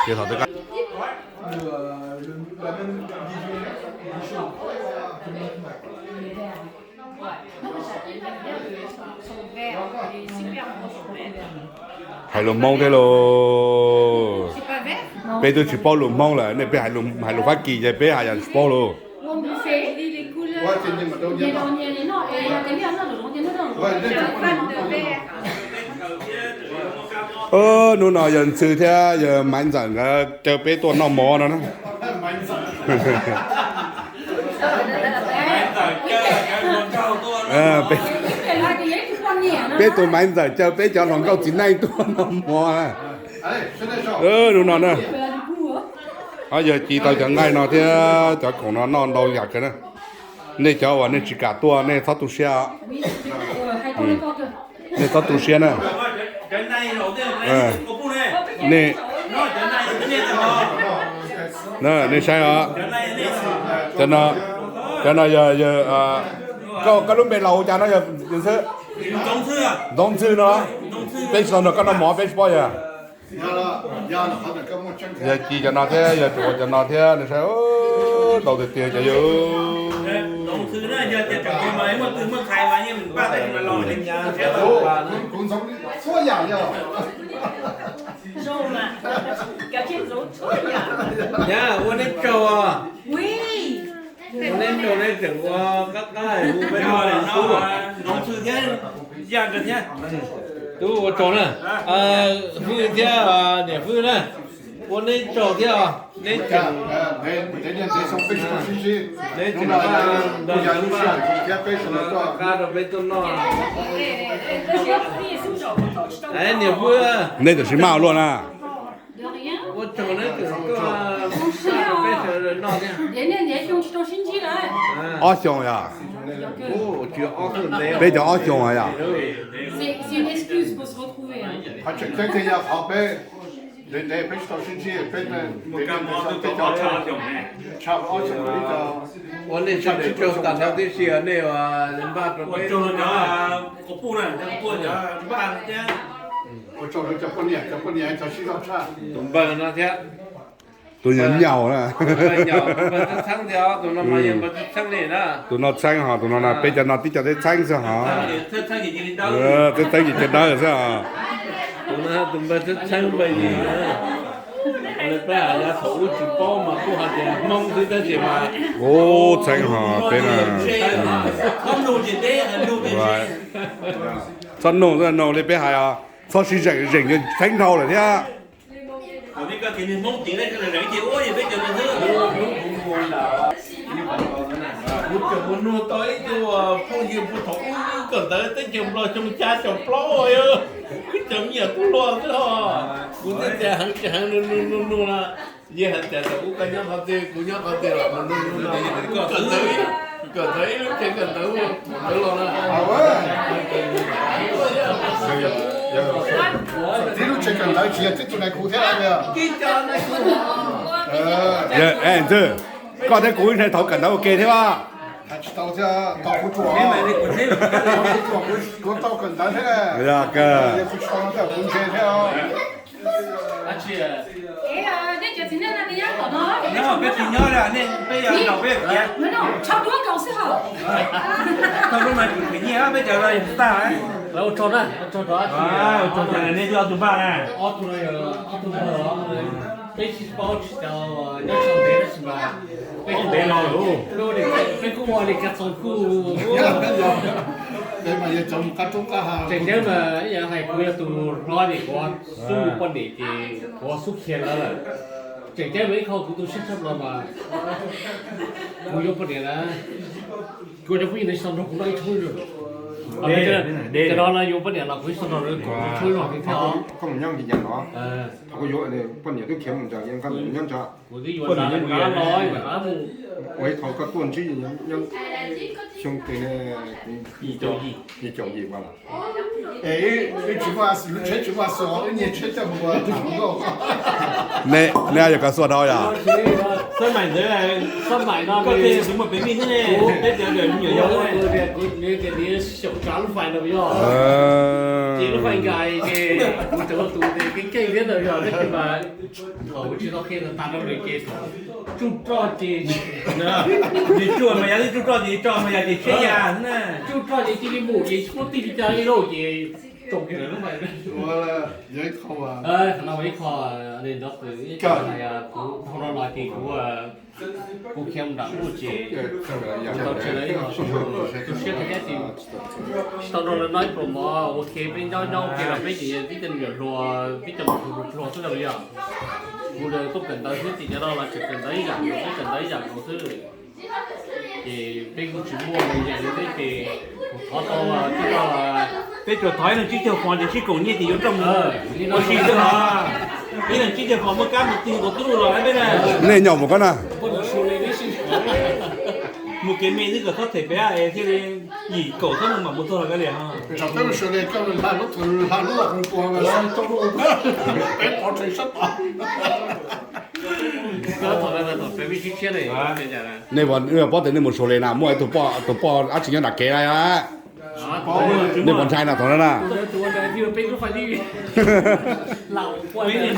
Ces thaum twg hais lus Hmoob thiab lauj. Peb twb tsis paub lus Hmoob lawm, nej peb hais lus Fab Kis ces peb hais yam tsis paub lauj. Hnub no yawg Ntxwg thiab yawg Maiv Ntxawm nkawd caw peb tuaj noj mov no na. Peb tus Maiv Ntxawm caw peb cov hluas nkauj txiv neej tuaj noj mov. Hnub no na, ho yawg ci tau cov nqaij no thiab cov khoom no noj ntau yam kawg na. Nej cov uas nej tsis kam tuaj nej txhob tu siab. Nej txhob tu siab na. Nej, nej saib os. Cov no, cov no yog, koj lub npe laus ua cas no yog? Ntxoov Ntxwg no. Peb tsis tau nrog koj noj mov peb tsis paub yog. Yog ci cov no thiab yog tsuas cov no thiab, nej saib, ntau tiag tiag cov yawg. Ua neb tsaug, ua neb tsaug neb tseem ua qab qab hu peb no. Tub ua tsaug na, Hwj thiab niam Hwj na, ua neb tsaug thiab os. Neb tseem, neb tseem nrog qab rau peb tuaj noj. Niam Hwj, neb tam sim maj ua luaj na. Ua tsaug neb tseem tuaj noj peb sawv daws noj thiab. Ob xyoos yog? Peb cov ob xyoos yog? Qhov tseem ceeb tiag yog qhov peb ntev ntev peb tsis tau sib ntsib, peb, ua nej tsaug tib si nej npaj rau peb. Ua tsaug rau cov poj niam, cov poj niam tau sib zog tshaj. Tus npawg no thiab. Tus nyaum nyaum na. Tus no txheeb thiab, tus no mas yog npawg txheeb li na. Tus no txheeb hos, tus no na, peb cov no tib co txheeb xwb hos. Txheeb txheeb ces cov dawb xwb hos. Tus no tus npawg txheeb txheeb npawg yim na. Peb yav thaum ub tsis paub mas kuj hais tias Hmoob xwb tab sis mas, ub, txheeb hos peb na. Txhob nug li peb hais os, txhob sib zeem, zeem txheeb dhau lawm thiab. Kuv tseem mus nug tau ib tug phooj ywg puag thaum ub kawm ntawv teb chaws Nplog xyoo xya caum plaub, wb cov me nyuam tub hluas xwb os. Kuv thiaj tias heev tsis heev, nug nug nug nug no, yeej hais tias thaum ub koj nyob qhov twg kuv nyob qhov twg los mus nug nug no. Kawm ntawv, kawm ntawv ib lub tsev kawm ntawv, kawm ntawv los na. Tib lub tsev kawm ntawv tsis yog tib tug nais khu thiab. Ntxwg, koj thiab kuv ib thaum kawm ntawv ua ke thiab. Tsis tau thiab, tau kuv tsuas, kuv tau kawm ntawv thiab. Kuv tsis tau kuv ntse thiab. Peb tsis nyob li, peb, peb, thaum lub no tsis khwv nyiaj, peb cov no yog tag. Ua tsaug na, ua tsaug rau nej ob tug npawg na. Ob tug no yog ob tug npawg, peb tsis paub tsis tau nyob tsis ntev tab sis mas peb kuj ua li Kab Txoos kuj, tseem ceeb mas ib yam hais kuv yog tus hlob ces kuv xub yuav poj niam ces kuv xub khiav lawv lawm. Tseem ceeb mas ib qho kuv tu siab tshaj plaws mas kuv yuav poj niam na, kuv cov phooj ywg no tsis tau nrog kuv noj ib tshoob zuj zus. Cov no no yuav poj niam los kuv tsis tau nrog lawv koom ib tshoob zuj zus thiab os. Koj mus nyob Nkias Yas no, thaum kuv yuav poj niam twb khiav mus nram, nyob nram. Kuv twb yuav nrad los yuav nrad mus. Ua ib thaum koj tuaj ntsib nyob xyoo twg ne? Yim caum yim ua los. Wb tsis muaj, lub tsheb tsis muaj xuas, wb nyiag tsheb coj mus ua tham hluas nkauj. Nej, nej yog koj xuas dhau yom? Xab maim ntawd, xab maim no koj tej tsis muaj peev vij thiab ne, peb tias me nyuam yaus. Xyaum tsav lub fais no yog, ces lub fais nkais ces kuv cov tus keej keej thiab ntawd yog, tab sis mas thaum kuv tsis tau qhia tas rau nws ces tsuj roj ces, nws tsuj mas yog tsuj roj ces tso mas yog ces tsheb ya na. Tsuj roj ces cia li mus ces tsis muaj tij li cas li lauj ces tsaus kiag lawm lub fais. Qhov no ib qho, kuv dhau no los ces kuv, kuv khiav mus nram ub ces kuv tau tseg lawv ib qho tu siab kawg thiab ces tsis tau nrog lawv noj ib pluas mov ua ke, peb nyob nyob ua ke los peb ces tib cov me nyuam hluas, tib cov me nyuam hluas xwb na yog. Kuv tuaj kawm ntawv xwb ces cov no los tseem kawm ntawv ib yam nkaus xwb, kawm ntawv ib yam nkaus xwb. Ces peb kuj tsis muaj mus yam li peb ces kuv thov tau, peb tsuas thov ib leeg tsib caug fos ces sib koom nyiaj ces yuav coj mus ua si xwb os. Ib leeg tsib caug fos muaj kab mus twg nkaus twb luj los peb na. Nej nyom mus koj na. Mus kev me twb kom txhob them peb es thiaj li yim kaum txhob mus mam mus txog los kav liam. Peb mus Suav Lis coj hla lub, hla lub, peb pov tseg sab tod. Nej puas paub tias nej mus Suav Lis na muaj ib tug poj, tus poj dab tsi nyob nram kev na? Nej puas ntshai no thaum no na? Peb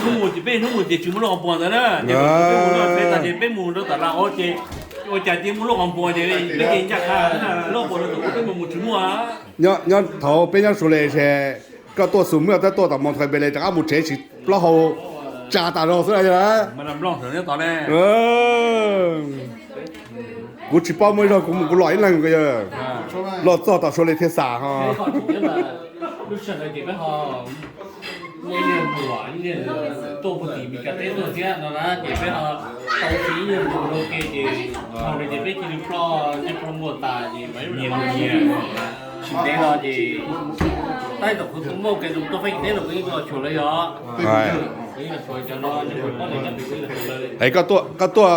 hnub mus ces, peb hnub mus ces tsis muaj lub qhov npuas ntawd na. Peb mus rau tom Laos ces ua cas cia muaj lub qhov npuas ces peb ces ncaj qha lub qhov npuas no tus peb mus mus tsis muaj. Nyob thaum peb nyob Suav Lis ces koj tuaj xus muaj tab tuaj tom Moos Thais Npes Lis rov qab mus tsev tsis plaub hau tsa tas zog xwb na. Kuv tsis paub muaj ib zaug kuv mus kuv los ib leeg, los txog tom Suav Lis thiaj xam ho. Lub sij hawm ces peb ho muaj ib niag muam, ib niag tuaj puag tim Meskas teb tuaj thiab no na, ces peb ho tau txiv ib niag muam ua ke ces thaum ntawd ces peb cia li ploj ntsej ploj muag tas ces nyias nyias tsis ntev no ces tab tom kuv tus muaj kev zoo tuaj Fab Kis teb no kuv yeej los xyuas lawv yog, kuv yeej los xyuas cov no nws kuj poj niam nyob pem kuv yeej los xyuas lawv. Es koj tuaj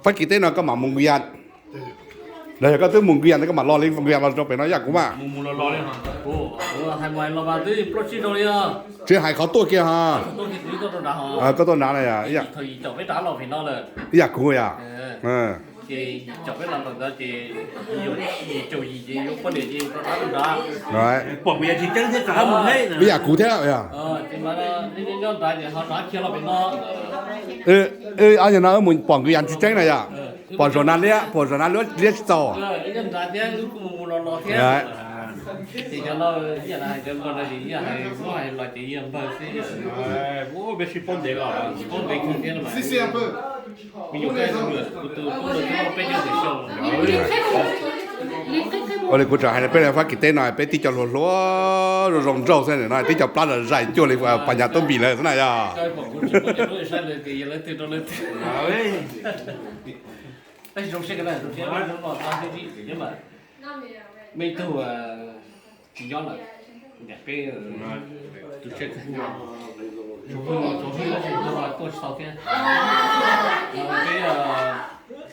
Fab Kis teb no koj mam mus Nku Yas, los yog koj twb mus Nku Yas ntawd koj mam los li Nku Yas los rau pem no ib yam kuv mas. Tsis hais qhov tuaj kiag ho. Koj tuaj nrad na yom, ib yam kuv yom. Ib yam kuv thiab yom. Ob yam no wb mus pom Nku Yas tsis tseeb na yom. Pom zaum na liab, pom zaum na liab tsis txaus. Ua li kuv tseem hais peb Fab Kis teb no peb tib co hluas hluas zoo zoo nraug xwb no, tib co plab zais cuag li pas nyas tub npis lawm xwb na yom. Ib tug tsis nyob lawm, niam peb tus tshiab kawg, tuaj tsis tau thiab. Peb,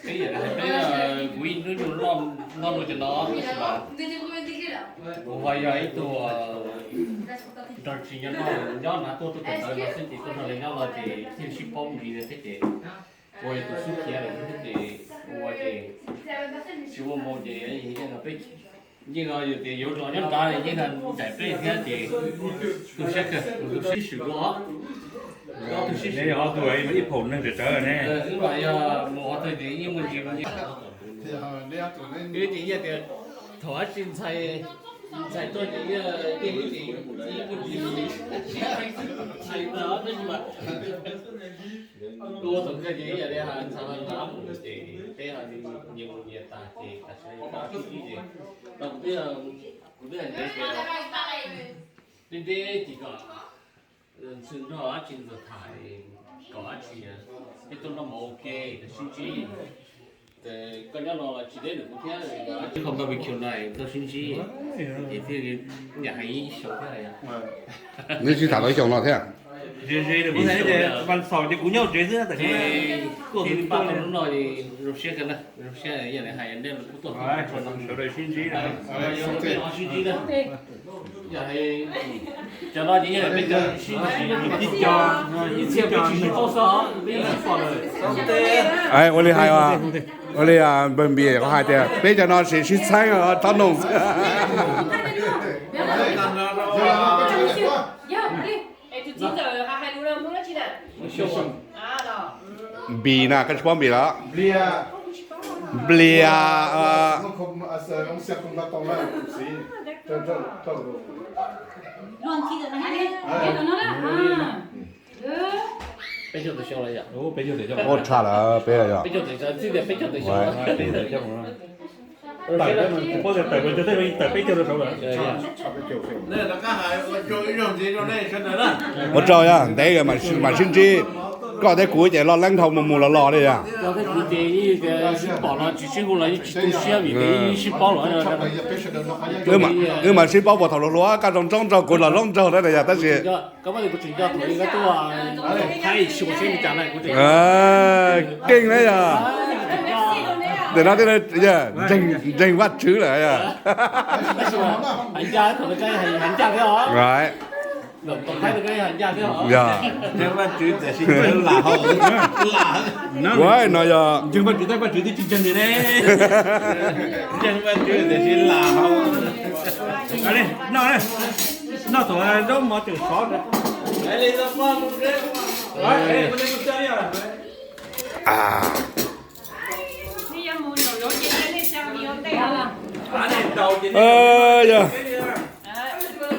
peb yam li hais peb, kuv ib hnub nyoog noj noj nuav cov no tab sis mas kuv ho yog ib tug nrog tsis nyob noj, nyob nav tuaj tuaj kawm ntawv no xwb ces tuaj nrog lawv nyob no ces thiaj sib paub mus li thiab ces ua tus xub khiav lawm thiab ces ua ces tsis muaj moo ces yeej no peb yeej no yus tias yuav los nyob nrad yeej no ncaim peb thiab ces tu siab kawg, tu siab sib swm dua. Tus sib swm ib phaum neeg rawv rawv ne. Wb mas yog mus qhov twg ces yeej muaj ntsis mus nyiag. Wb ces yog tias thaum dab tsi ntxhais, ntxhais tuaj ces yog tias wb ces yeej muaj ntsis mus nyiag ntxhais ntag tab sis mas ua thaum kawg ces ib yam li ntxhais ho rov mus ces peb ho nyias mus nyias tas ces tam sim no sib ntsib ces tau kuv twb, kuv twb hais tias deb deb ces kom ntxhw nrog dab tsi ntxuag tham kom dab tsi peb tuaj noj mov ua ke sib ntsib. Koj nyob no los tsis deb ntawm kuv thiab, tsis qhov barbecue no tuaj sib ntsib ces thiaj li yam hais ib xyoos thiab. Neb sib tham tau ib xyoos no thiab. Ntse ntse, kuv hais tias Vaj Xaus ces kuv nyob tsev xwb, tam sim no tuaj tus lub no zoo siab kawg na, zoo siab yog hais nej kuj tuaj sawv daws sib ntsib. Sib ntsib na. Cov no ces yog peb cov sib ntsib, ib txhia peb tsis sib paub xwb, peb yeej sib pom lawm. Ua li hais, ua li npawg Npis hais tias peb cov no sib sib txheeb txhob noog xwb. Npis na, koj tsis paub Npis los? Nplias. Ua tshaj lawm peb yog. Ua tsaug yog ntev mam sib ntsib, koj thiab kuv ces loj leeb dhau mus mus los los li yog. Wb mam sib paub puas thaum hluas hluas, koj zoo ntsoov nraug kuv los zoo nraug na yog, tab sis keej na yog, ntawm no ntseeg Vajtswv lawm. Ua no yog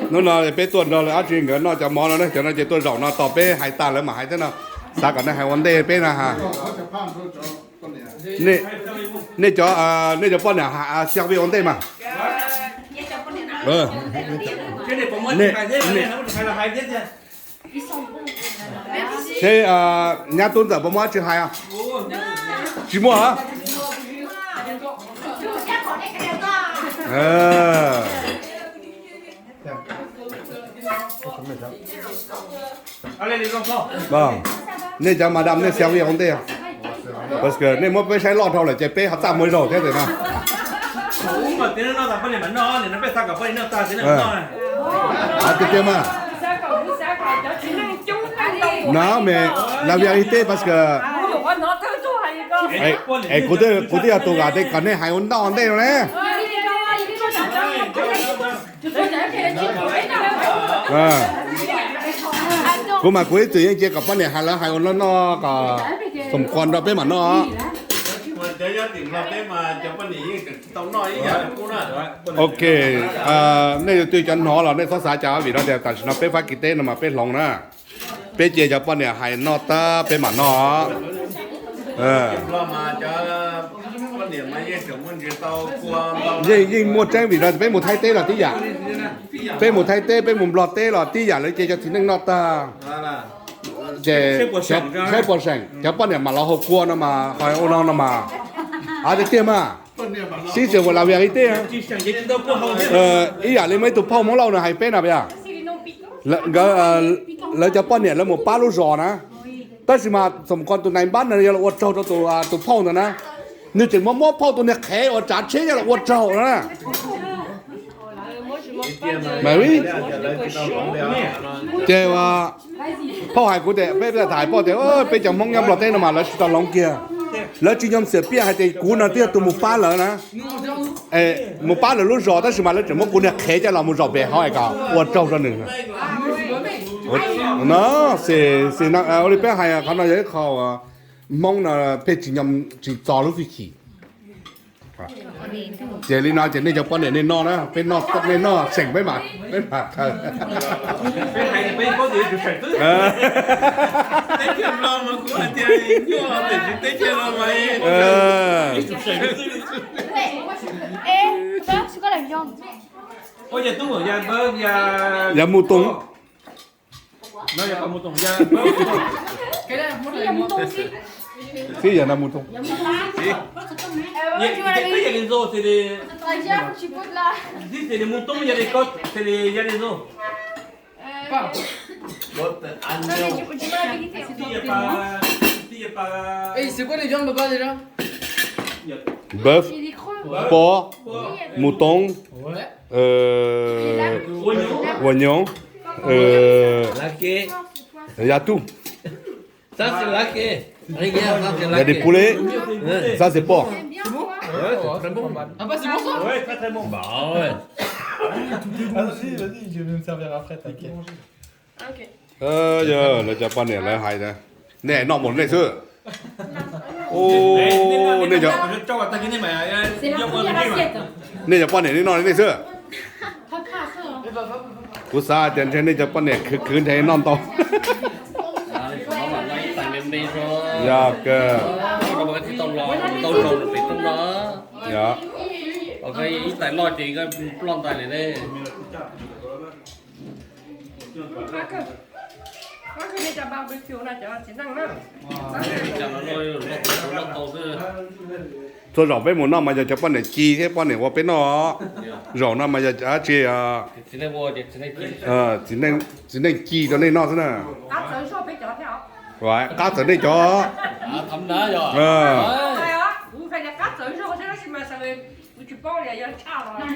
Hnub no peb tuaj nrog lawv dab tsi nkawd noj cov mov no ne, cov no ces tuaj zaum no tos peb hais tas lawv mam hais thiab no. Xav kom nej hais ua ntej peb na ha. Nej cov, nej cov poj niam hais xya vij ua ntej mas. Seb nyab tub ntxawm puas muaj dab tsi hais? Tsis muaj. Nej cov madam nej xya vij ua ntej, nej muab peb saib loj dhau lawm ces peb ho txaj muag zaum thiab tias no. Tiag tiag mas. No me, la via ib teb pas kuv twb yog tus kam tias kom nej hais ua ntej no ne. Kuv mas kuv ib txwm yeej cia kom poj niam hais, lawv hais ua no noj kom xom kos nrog peb mam noj. Ok, nej twg cov hnov los nej txhob xav cas vim no tias tam sim no peb Fab Kis teb no mas peb hloov na. Peb cia cov poj niam hais noj tag peb mam noj. Yeej, yeej muaj tseeb vim no peb mus Thaib teb los tib yam. Peb mus Thaib teb, peb mus Nplog teb los tib yam, lawv cia cov txiv neej noj tag. Ces saib puas seem, cov poj niam mam los haus kua no mas, ua no no mas. Tiag tiag mas. Sib xyaw ua la via ib teb. Ib yam li muaj ib tug phauj Hmoob Lauj nws hais peb no, nkawd, lawv cov poj niam lawv mus pab lub zos na, tab sis mas xom kos tus nais npab no yog los ua tsaug rau tus phauj ntawd na, nws tseem muab muab phauj tus niag qhev uas tsav tsheb coj los ua tsaug na. Ces phauj hais kuv tias, peb tham hais phauj tias peb cov Hmoob nyob Nplog teb no mas lawv tsis tau hloov kiag, lawv tsis nyoo xiam piaj hais tias kuv no twb yog tus mus pab lawv na, mus pab lawv lub zos tab sis mas lawv tseem muab kuv niag qhev coj los mus zaum pem hauv es kom ua tsaug rau nws. No, ua li peb hais qhov no yog ib qho Hmoob no pheej tsis nyoo tsis txo lub fij chim. Ces li no ces nej cov poj niam nej noj na, peb noj, nej noj seem peb mam, peb mam khaws. Yog mus tus Xib yog no mus tus. Bœuf, porc, mouton, oignon, euh, y a tout. Il y a des poulets. Ça, c'est porc. Yog lawv cov poj niam lawv hais tias nej noj mus nej xwb. Nej cov poj niam nej noj nej xwb. Kuv xav tias ntshe nej cov poj niam khwv khwv ntshe noj ntau. Yog kawg. Txhua zaum peb mus noj mas yog cov poj niam ci thiab poj niam ua peb noj. Zaum no mas yog dab tsi, txiv neej ci rau nej noj xwb na. Qab txawv nej cov.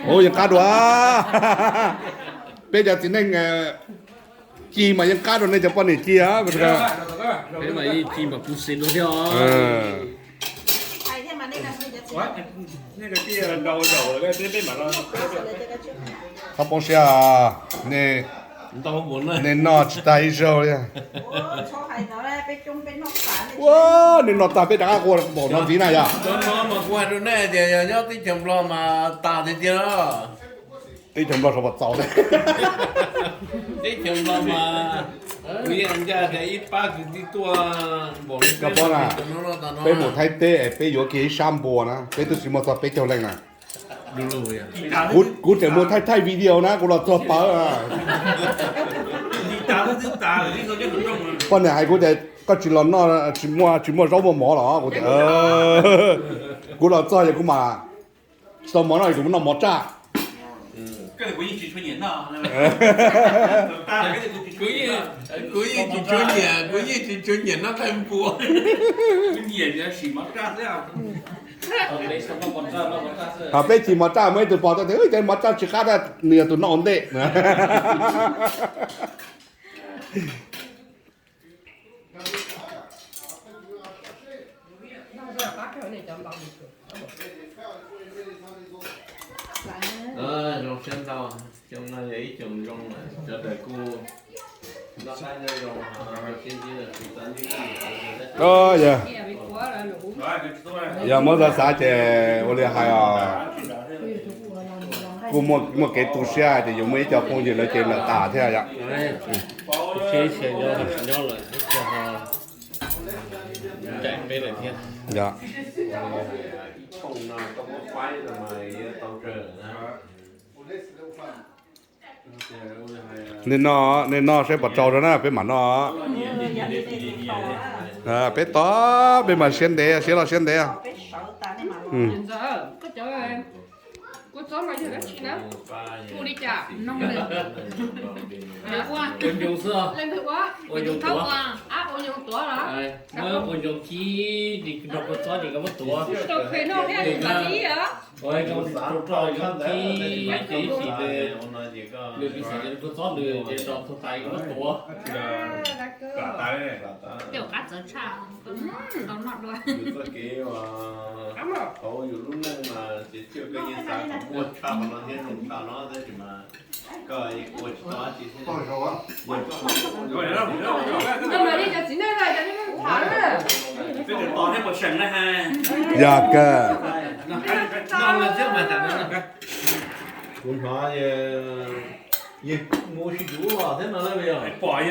Ua yeej qab dua. Peb cov txiv neej ci mas yeej qab rau nej cov poj niam ci. Txhob poob siab, nej noj tsis tag ib zaug li. Ua, nej noj tag peb rov qab ua npaum no ntxiv na yog. Kuv hais rau nej tias yog nyob teb chaws Nplog mas tas tiag tiag. Teb chaws Nplog sov pom txaus. Teb chaws Nplog mas kuv yeej ncaj tias ib pab kwv tij tuaj npaum li koj paub na. Peb mus Thaib teb es peb yuav kiag ib sab npua na, peb twb tsis muaj txog peb caug leej na. Kuv tseem mus thaij thaij video na, kuv los txog pawv. Poj niam hais kuv tias koj tsis los noj, tsis muaj, tsis muaj zaub muaj mov los? Kuv tias, kuv los txog es kuv mam tsis tau mov noj, kuv mus noj mov tsaj. Kuv yeej tsis tshua nyiam, kuv yeej tsis tshua nyiam noj thaij npua. Ho peb chim mov tsaj muaj ib tug pog tuaj tias cov mov tsaj tsis qab, nws yog tus noj ua ntej. Zoo siab ntau, xyoo no yog ib xyoo zoo lawm, sawv daws kuj noj qab nyob zoo, sib ntsib los tsis tau ntsib. Yog muab xav xav ces ua li hais os, kuj muaj kev tu siab ces yuav muaj ib co phooj ywg lawv ces lawm tas thiab yom. Nej noj, nej noj saib puas tsau rau na peb mam noj. Peb tos, peb mas siab ntev, siab loj siab ntev. Tej qab txawv tshaj, tau noj dua. Koj mas nej cov txiv neej no cov neeg tham na. Yog kawg. Kuv hnov yog mus ua si cuv los thiab no, pom